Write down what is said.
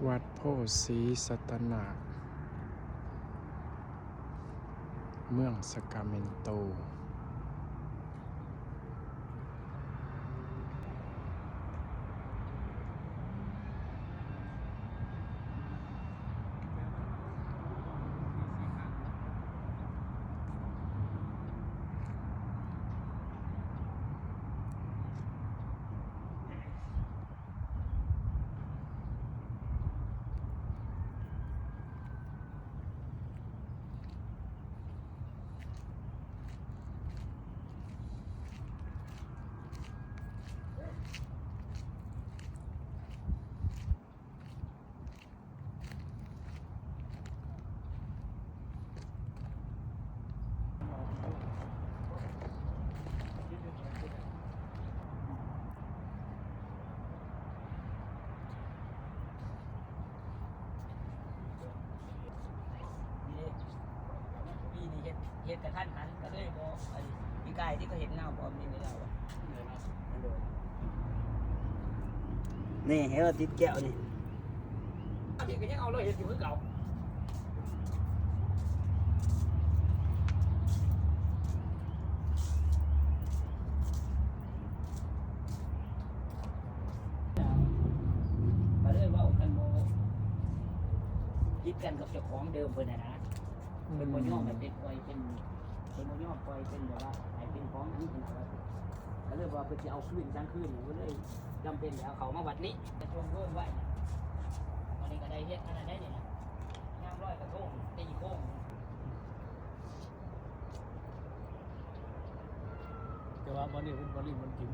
ວັດໂພສີສັດຕະນາກ ເມືອງສາກຣາເມັນໂຕ. นี่เด้ ปีนี้เฮ็ด เฮ็ดกะทันหัน กะเลยบ่ อัน ปีกายที่เขาเฮ็ดเงาบ่ มีเวลาบ่ นี่ เห็นว่าติดแก้วนี่ อันนี้ก็ยังเอาเลย เฮ็ดอยู่คือเก่า ກໍເລີຍເວົ້າກັນບໍ່ຜິດກັນກັບເຈົ້າຂອງເດີມເພິ່ນຫັ້ນນະ ເພິ່ນບໍ່ຍອມໃຫ້ເປັນ ປ່ອຍເປັນ ເພິ່ນບໍ່ຍອມປ່ອຍເປັນແບບວ່າໃຫ້ເປັນຂອງອັນນີ້ເພິ່ນວ່າ ກໍເລີຍວ່າເພິ່ນຊິເອົາຄືນສັງຄືນ ກໍເລີຍຈຳເປັນແລ້ວເຂົ້າມາວັດນີ້ ໄປຊ່ວງເວີງໄວ້ ອັນນີ້ກໍໄດ້ເຮັດອັນນັ້ນໄດ້ນີ້ນະ ຍາມລອຍກະທົງ ຕີໂຄງ. ແຕ່ວ່າບໍ່ໄດ້ເປັນບໍ່ໄດ້ມັນກິນ